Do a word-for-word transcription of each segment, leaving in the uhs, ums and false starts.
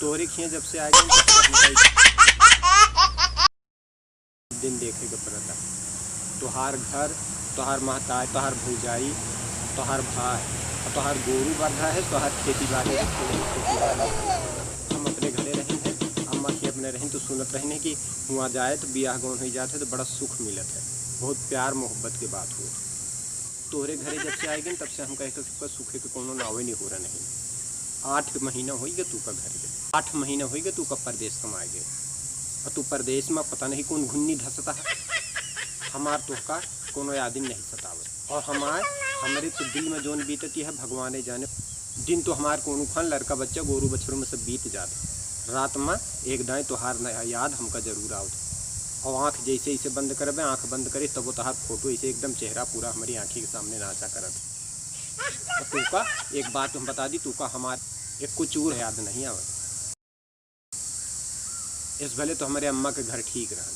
तोहरे खियाँ जब से आए गए, तब से हमका दिन देखे के पड़ता। तोहार घर, तोहार महतारी, तोहार भौजाई, तोहार भाई, और तोहार गोरू बंधा है, तोहार खेती बाड़ी है, खेती बाड़ी है। हम अपने घरे रहिन है, अम्मा के अपने रहिन तो सुनत रहिन है कि हुआँ जाए तो बियाह गौन हुई जात है तो बड़ा सुख मिलत है, बहुत प्यार मोहब्बत के बात हुए। तोहरे घरे जब से आए गए तब से हमका एक सुखे के कोनो नावे नहीं हो रहा नहीं। आठ महीना होई गए तू का घर गए, आठ महीना होई गए तू का परदेस कमाए गए, और तू परदेस मा पता नहीं कौन घुन्नी धसता है। हमार तोहका कोनो यादिन नहीं सतावत, और हमार, हमरे तो दिल मा जौन बीतती है भगवाने जाने। दिन तो हमार कोनो खान लड़का बच्चा गोरू बछरू मा सब बीत जात है, रात मा एक दाएँ तोहार न-, याद हमका जरूर आवत। और आँख जैसे इसे बंद करबे, आँख बंद करे तब वो तोहार फोटो इसे एकदम चेहरा पूरा हमारी आँखी के सामने नाचा करत। और तू का एक बात हम बता दी, तू का हमार एक कुछ और याद नहीं आवत। इस भले तो हमारे अम्मा के घर ठीक रहन,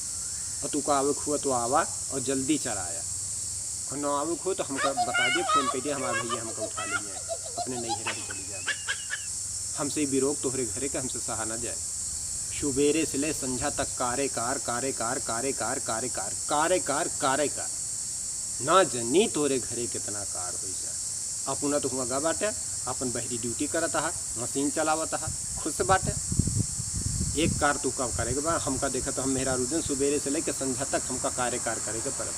और तू का आवे के हुआ तो आवा और जल्दी चला आया, और न आवे के हुआ तो हमका बता दिए, फोन कर दिए, हमारे भैया हमका उठा लेंगे, अपने नैहर हम चली जाबे। हमसे ई बिरोग तोहरे घरे के हमसे सहा न जाए। सुबेरे से ले संझा तक कारे कार, कारे कार, कारे कार, कारे कार, कारे कार, कारे कार। ना जनी तोरे घरे कितना कार होई जा। अपना तो हुआ गा बाटे, अपन बहरी ड्यूटी करत हा, मशीन चलावत हा, खुश बाटे। एक कार तू कब करे के बा, हमका देखत हम मेहरारू जन सुबेरे से लेके संझा तक हमका कारे कार करे के पड़त।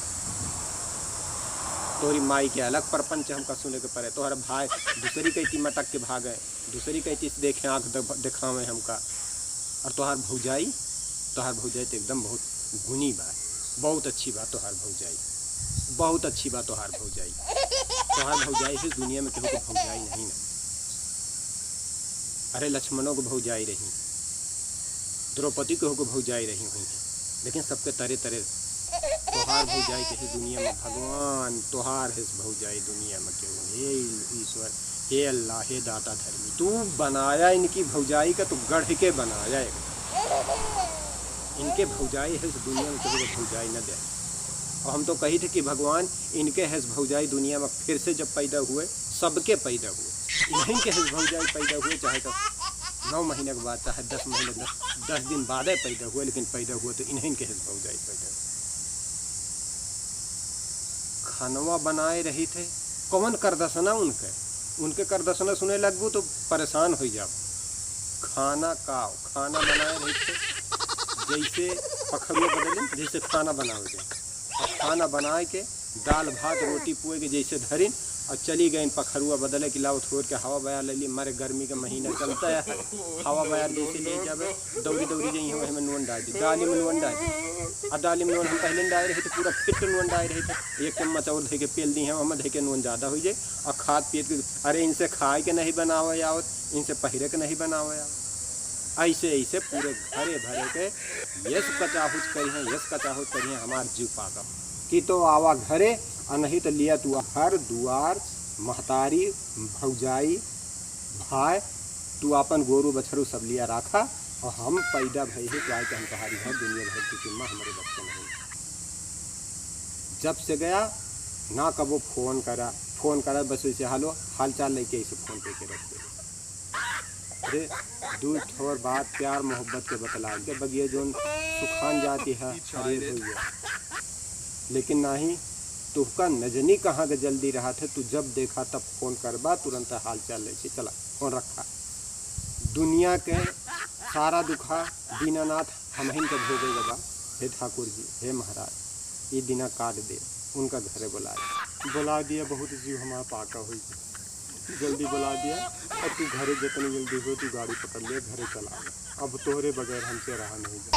तोरी माई के अलग परपंच हमका सुने के पड़े, तोहर भाई दूसरी कइती मटक के भागे, दूसरी कइती से देखे, आँख दब-, देखावे हमका। और तोहार भौजाई, तोहार भौजाई तो एकदम बहुत गुनी बा, बहुत अच्छी बा तोहार भौजाई, बहुत अच्छी बा तोहार भौजाई। तोहार भौजाई है दुनिया में केहू के भौजाई नहीं ना। अरे लक्ष्मणों के भौजाई रही, द्रौपदी केहू के भौजाई रही हुई है, लेकिन सबके तरे तरे तोहार भौजाई के है दुनिया में भगवान, तोहार है भौजाई दुनिया में केहू। हे ईश्वर, हे अल्लाह, हे दाता धर्मी, तू बनाया इनकी भौजाई का, तू गढ़ के बनाया है। इनके भौजाई है दुनिया में केहू के भौजाई न दे। और हम तो कही थे कि भगवान इनके हैस भौजाई दुनिया में फिर से जब पैदा हुए, सबके पैदा हुए, इन्हीं के हैस भौजाई पैदा हुए, चाहे तो नौ महीने के बाद, चाहे दस महीने, दस, दस दिन बादे पैदा हुए, लेकिन पैदा हुए तो इन्हीं के हैस भौजाई पैदा हुए। खानवा बनाए रही थे, कौन करदसना उनके, उनके करदसना सुने लगबू तो परेशान हो जाओ। खाना का, खाना बनाए रही थे, जैसे पखरुआ बदले, जैसे खाना बनावे के। अब खाना बनाए के, दाल भात रोटी पुए के जैसे धरिन, और चली गइन पखरुआ बदले कि लाओ थोर के हवा बयार ले ली, मारे गर्मी के महीना चलता है, हवा बयार जैसे ले जावे, दौड़ी दौड़ी जइहें, वही में नून डाल दी, दाली में नून डाल दी। आ दाली में नून हम पहले डाले रहे तो पूरा फिट नून डाले रहे थे, एक चम्मच और धइ के पेल दी हैं, हम धइ के नून ज्यादा हो जाए, और खाद पियत के, अरे इनसे खाए के नहीं बनावे आवत, इनसे पहिरे के नहीं बनावे आवत। ऐसे ऐसे पूरे घरे भरे के यस कचाहुच करिहें, यस कचाहुच करिहें, हमार जीव पागल। कि तो आवा घरे, आ नहीं तो लिया तू घर दुआर, महतारी, भौजाई, भाई, तू आपन गोरू बछरू सब लिया राखा, और हम पैदा भई ही तो आए के हम तोहारी घर दुनिया भर की जिम्मा हमारे बस के नहीं। जब से गया ना कबो फोन करा, फोन करा बस वैसे हालो हाल चाल लेके ऐसे फोन पे के रख दे। अरे, दू ठोर बात प्यार मोहब्बत के बतला के बगिया जौन सुखान जाती है, हरियर होई है। लेकिन नाही, तुहका नजनी कहाँ के जल्दी रहा थे, तू जब देखा तब फोन करबा, तुरंत हाल चाल ले से चला, फोन रखा। दुनिया के सारा दुखा दीनानाथ हमहिन के भोगे के बा। हे ठाकुर जी, हे महाराज, ई दिना काट दे, उनका घरे बुलाए। बुला दिया, बहुत जीव हमार पाका होई। जल्दी बुला दिया, और तू घरे जितनी जल्दी हो, तू गाड़ी पकड़ ले, घरे चला। अब तोहरे बगैर हमसे रहा नहीं जाता।